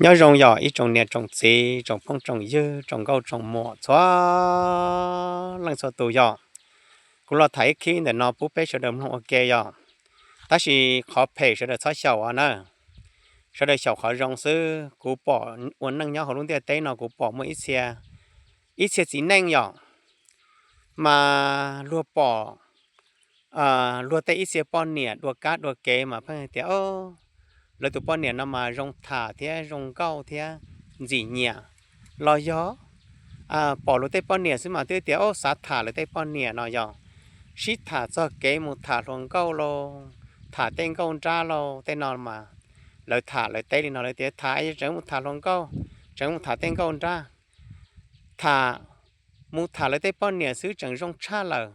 Nyob zoo yog ib tsoom niam tsoom txiv, tsoom phooj tsoom ywg, tsoom nkauj tsoom muam txhua leej txhua tus yog. Kuv los tham ib khib ntawm no pub peb sawv daws mloog ua ke yog. Tab sis qhov phem sawv daws txhob xyaum os na. Sawv daws xyaum qhov zoo xwb. Kuv pom ua neej nyob hauv lub ntiaj teb no kuv pom muaj ib txhia, ib txhia txiv neej yog, mas luag pom luag tej ib txhia poj niam dua kab dua kev mas pheej hais tias, o, lawv tus poj niam no mas zoo tham thiab zoo nkauj thiab ntxim nyiam. Los yog pom luag tej poj niam xwb mas twb tias, o, xav tham lawv tej poj niam no yog. Sib tham txog kev mus tham hluas nkauj lauj, tham tej nkauj nrab lauj, tej no mas lawv tham lawv teb li no, lawv tias tham tseem mus tham hluas nkauj, tseem mus tham tej nkauj nrab. Tham, mus tham lawv tej poj niam xwb tseem zoo tshaj lawm.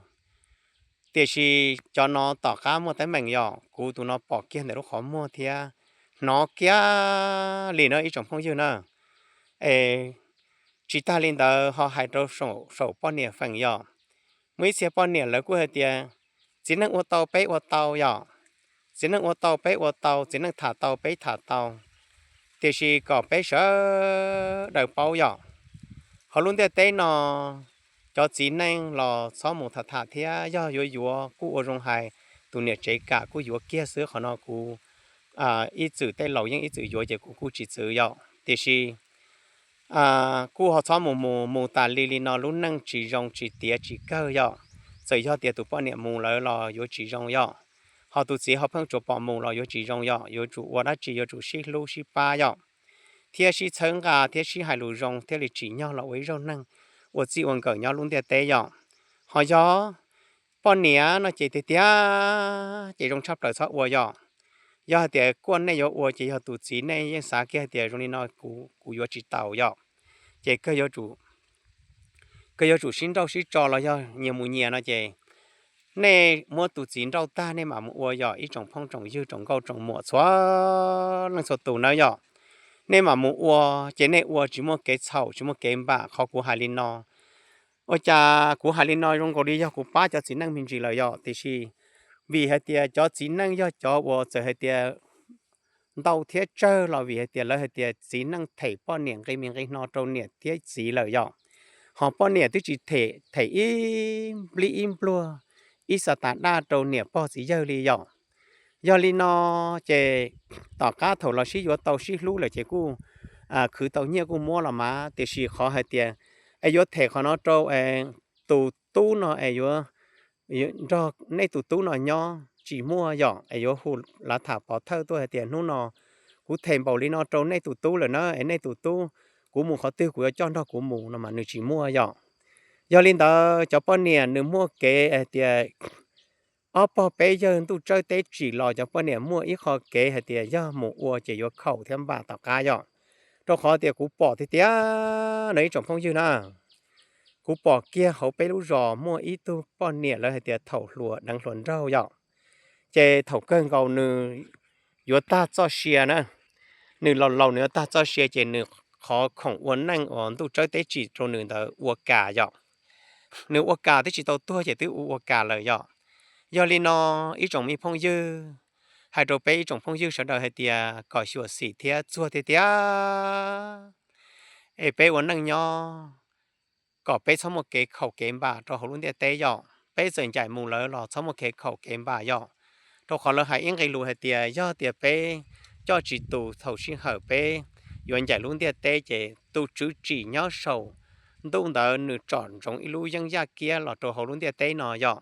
Tiam sis cov no tom qab muaj teeb meem yog kuv tus no pom kiag ntawm lub qhov muag thiab hnov kiag li no ib tsoom phooj ywg na. Es tsis tag li ntawd ho hais rau saum poj niam feem yog, muaj ib txhia poj niam lawv kuj hais tias txiv neej ua tau peb ua tau yog, txiv neej ua tau peb ua tau, txiv neej tham tau peb tham tau, tiam sis kom peb sawv daws paub yog, hauv lub ntiaj teb no cov txiv neej los txhob mus tham tham thiab, yog yuav yuav kuj ua zoo hais, tus niam tsev kam kuj yuav kiag xwb, qhov no kuv ib txwm tej laus yeej ib txwm yuav ces kuv kuj tsis txwv yog, tiam sis kuj ho txhob mus mus mus tas li li no lub neej tsis zoo tsis tiav tsis kawg yog. Txawm yog tias tus poj niam mus lawm los yuav tsis zoo yog, ho tus txiv ho pheej tsuas pom mus los yuav tsis zoo yog, yuav tsum ua dab tsi yuav tsum sib hlub sib pab yog, thiab sib txhawb nqa thiab sib hais lus zoo thiaj li tsim nyog los ua ib zaug neeg ua txij ua nkawm nyob lub ntiaj teb yog. Ho yog poj niam no ces tiag tiag ces zoo tshaj plaws txhob ua yog. Yog hais tias kuaj nej yuav ua ces yog tus txiv nej yeej xav kiag hais tias zoo li no kuv yuav tsis taus yog, ces kawg yuav tsum sib nrauj sib tso los yog nyias mus nyias no ces nej muab tus txiv nrauj tag nej mam mus ua yog ib tsoom phooj tsoom ywg tsoom nkauj tsoom muam txhua leej txhua tus nawb yog. Nej mam mus ua, ces nej ua tsis muaj kev txhaum tsis muaj kev npam qhov kuv hais li no. Ua cas kuv hais li no zoo nkaus li yog kuv pab cov txiv neej me ntsis lawm yog, tiam sis vim hais tias cov txiv neej yog cov uas txawm hais tias ntau thiab tsawg los vim hais tias lawv hais tias txiv neej them poj niam nqi me nqi no rau niam thiab txiv lawm yog. Ho poj niam twb tsis them, them ib nplij ib npluag ib xas tas daj rau niam pog txiv yawg li yog. Yog li no ces tom qab thaum los sib yuav tau sib hlub lawm ces kuj khwv tau nyiaj kuj muab los mas, tiam sis qhov hais tias es yuav them qhov no rau tus tub no es yuav nrog nej tus tub no nyob tsis muaj yog, es yuav hu lav tham pov thawj tuaj hais tias hnub no kuv them npaum li no rau nej tus tub lawm na, es nej tus tub kuv mus qhov twg kuv yuav coj nrog kuv mus no mas nws tsis muaj yog. Yog li ntawd cov poj niam nws muaj kev hais tias ob pog peb yawg ntuj tsawb teb tsim los cov poj niam muaj ib qho kev hais tias yog mus ua ces yuav khaum thiab npam tom qab yog. Rau qhov tias kuv pom tiag tiag no ib tsoom phooj ywg na, kuv pom kiag hauv peb lub zos muaj ib tug poj niam lawv hais tias thaum hluas deev hluas nraug yog, ces thaum kawg nkaus nws yuav tag txoj sia na, nws laus laus nws yuav tag txoj sia ces nws qhov khoom ua neej uas ntuj tsawb teb tsim rau nws ntawd ua kas yog. Nws ua kas twb tsis tau tuag ces twb ua ua kas lawm yog. Yog li no ib tsoom me phooj ywg, hais rau peb ib tsoom phooj ywg sawv daws hais tias kom xyuam xim thiab txuag tiag tiag es peb ua neej nyob kom peb txhob muaj kev khaum kev npam rau hauv lub ntiaj teb yog. Peb txawm ncaim mus lawm los txhob muaj kev khaum kev npam yog, rau qhov lawv hais ib nqe lus hais tias yog tias peb coj tsis tus thaum sij hawm peb yuav ncaim lub ntiaj teb ces tus tswv tsim nyob saum ntuj ntawd nws tsom ntsoov ib lub yeeb yaj kiab los rau hauv lub ntiaj teb no yog.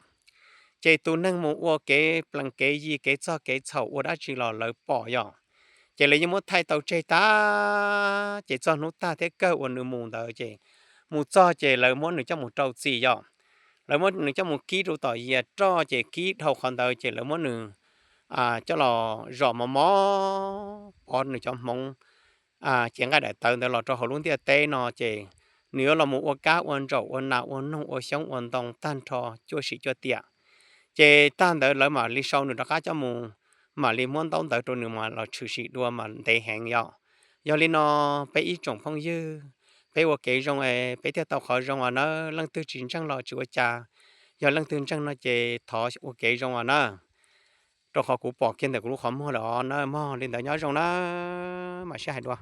Ces tus neeg mus ua kev plees kev yi kev txog kev txhaum ua dab tsi los lawv pom yog, ces lawv yeej muab thaij tau tseg tag, ces txog hnub tag thiab kawg uas nws mus ntawd ces mus txog ces lawv muab nws coj mus rau txim yog. Lawv muab nws coj mus kib rau tom yias roj ces kib dhau qhov ntawd ces lawv muab nws coj los zom mos mos pov nws cov hmoov cev nqaij daim tawv ntawd los rau hauv lub ntiaj teb no ces nws yuav los mus ua kab ua ntsaum ua nas ua noog ua xyoob ua ntoo tag nrho cuaj sim cuaj tiam. Ces tag ntawd lawv mam li sau nws rov qab coj mus, mam li muab ntaub ntawv rau nws mas los tshwm sim dua mas ntev heev yog. Yog li no peb ib tsoom phooj ywg, peb ua kev zoo es peb thiaj tau qhov zoo os nawb. Leej twg tsis ntseeg los tsis ua cas, yog leej twg ntseeg no ces thov ua kev zoo os nawb. Rau qhov kuv pom kiag ntawm kuv lub qhov muag lawm os nawb mog. Li ntawd nyob zoo nawb, mam sib hais dua.